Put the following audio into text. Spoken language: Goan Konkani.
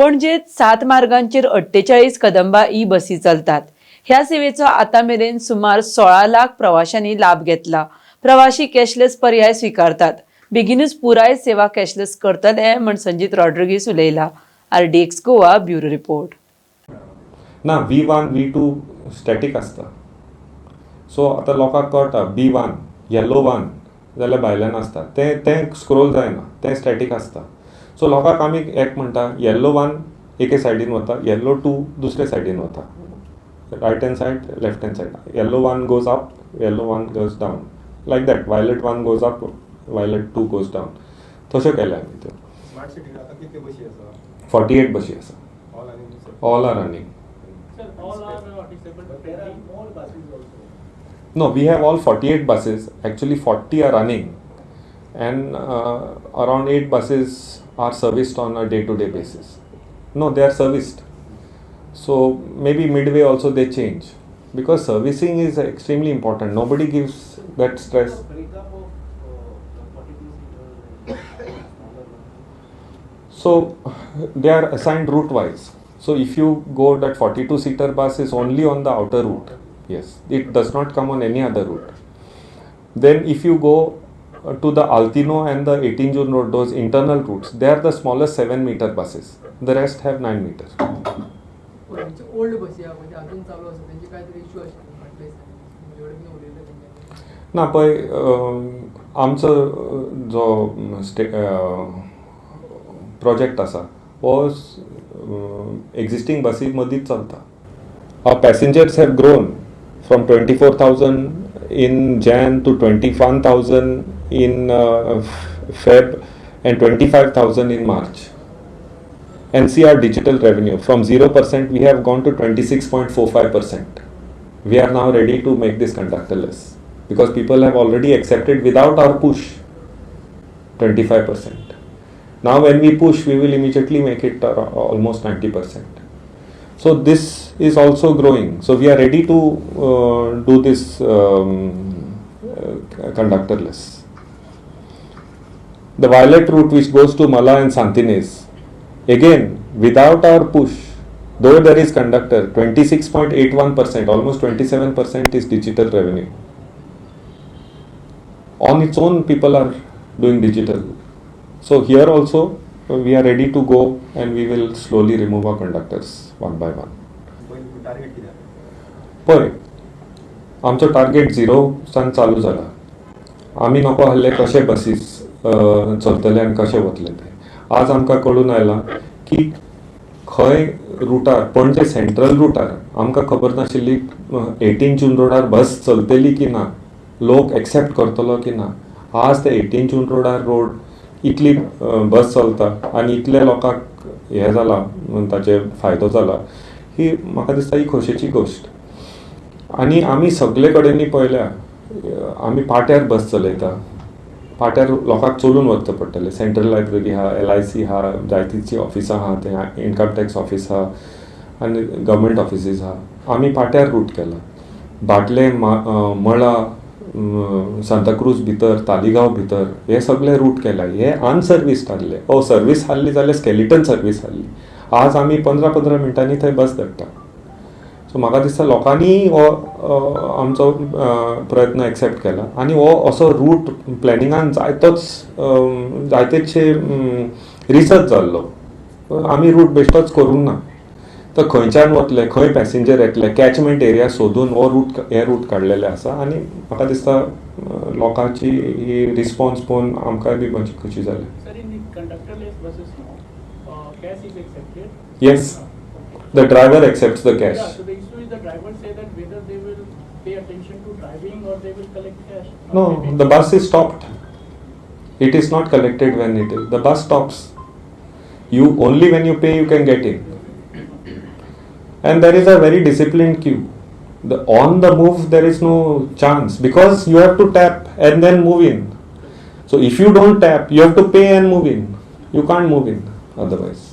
पणजेत सात मार्गांचेर 48 कदंबा ई बसी चलतात. ह्या सेवेचो आतां मेरेन सुमार 16 लाख प्रवाशांनी लाभ घेतला. प्रवाशी कॅशलेस पर्याय स्विकारतात. बेगीनूच पुराय सेवा कॅशलेस करतले म्हण संजीत रॉड्रिगीस उलयला. RDX Goa, bureau report. ना, V1, V2 static आसता. सो आतां लोकांक कळटा, बी वन, येल्लो वन जाल्यार भायल्यान आसता तें, तें स्क्रोल जायना, तें स्टॅटीक आसता. सो लोकांक आमी एक म्हणटा, येल्लो वन एके सायडीन वता, येल्लो टू दुसरे सायडीन वता, right hand side, left hand side. Yellow one goes up, yellow one goes down, like that. Violet one goes up, violet two goes down. तश्यो केल्या आमी त्यो. स्मार्ट सिटीन आतां कितले बशी आसा? 48 बशी आसा. ऑल आनी All are running. Sir, all are disabled But there are friendly. More buses also. No, we have all 48 buses. Actually, 40 are running, and around 8 buses are serviced on a day to day basis. No, they are serviced. So maybe midway also they change because servicing is extremely important. Nobody gives that stress. The breakup of the 42 seater and smaller one. So they are assigned route wise. So if you go, that 42 seater bus is only on the outer route. Yes, it does not come on any other route. Then if you go to the Altino and the 18 June Road, those internal routes, they are the smallest 7-meter buses. The rest have 9 meter. म्हणजे ओल्ड बसी आहा म्हणजे अजून चालू आसा, तेंचे काय तरी इश्यू आशिल्ले फाटले दिसांनी, तुमचे कडेन बीन उलयल्ले तेंच्यांनी? ना, पळय, आमचो जो स्टे प्रोजेक्ट आसा हो एग्जिस्टींग बसी मदींच चलता. Our passengers have grown from 24,000 in Jan to 21,000 in Feb and 25,000 in March. And see our digital revenue, from 0% we have gone to 26.45%. We are now ready to make this conductorless because people have already accepted without our push 25%. Now, when we push, we will immediately make it almost 90%. So, this is also growing. So, we are ready to do this conductorless. The violet route, which goes to Mala and Santa Inez, again without our push, though there is conductor, 26.81%, almost 27% is digital revenue. On its own, people are doing digital. So here also we are ready to go and we will slowly remove our conductors one by one. पयलीं टार्गेट कितें आसा? पळय, आमचो टार्गेट झिरो सान चालू जाला. आमी नको आहले कशे बसीस चलतले आनी कशे वतले ते. आज आमकां कळून आयलां की खंय रुटार, पणजे सेंट्रल रुटार आमकां खबर नाशिल्ली 18 जून रोडार बस चलतली की ना, लोक एक्सेप्ट करतलो की ना. आज ते 18 जून रोडार रोड इतली बस चलता आनी इतल्या लोकांक हें जाला, ताचे फायदो जाला, ही म्हाका दिसता ही खोशयेची गोश्ट. आनी आमी सगळे कडेनी पळयल्या, आमी पाट्यार बस चलयता. पाट्यार लोकांक चलून वचचें पडटलें. सेंट्रल लायब्ररी आहा, एलआयसी आहा, जायतीचीं ऑफिसां आहा, थंय इन्कम टॅक्स ऑफीस आहा आनी गव्हर्मेंट ऑफिसीस आहा. आमी पाट्यार रूट केला. बाटले, मळा, सांताक्रूज भितर, तालिगांव भितर हे सगळे रूट केला. हे अनसर्विस्ड आहले. ओ सर्वीस आहली जाल्यार स्केलिटन सर्वीस आहली. आज आमी 15 15 मिनटांनी थंय बस धाडटा. सो म्हाका दिसता लोकांनी हो आमचो प्रयत्न एक्सेप्ट केला आनी हो असो रूट प्लॅनिंगान जायतोच जायतेचशे रिसर्च जाल्लो. आमी रूट बेश्टोच करूंक ना. तर खंयच्यान वतले, खंय पॅसेंजर येतले, कॅचमेंट एरिया सोदून हो रूट, हे रूट काडलेले आसा. आनी म्हाका दिसता लोकांची ही रिस्पोन्स पळोवन आमकांय बी मातशी खोशी जाली. Sir, in the conductorless buses now, cash is accepted. Yes, the driver accepts the cash. Yeah, so the issue is the drivers say that whether they will pay attention to driving or they will collect cash. Or No, maybe- the bus is stopped. It is not collected when it is. The bus stops. You only when you pay you can get in. And there is a very disciplined queue. The on the move there is no chance because you have to tap and then move in. So if you don't tap, you have to pay and move in. You can't move in otherwise.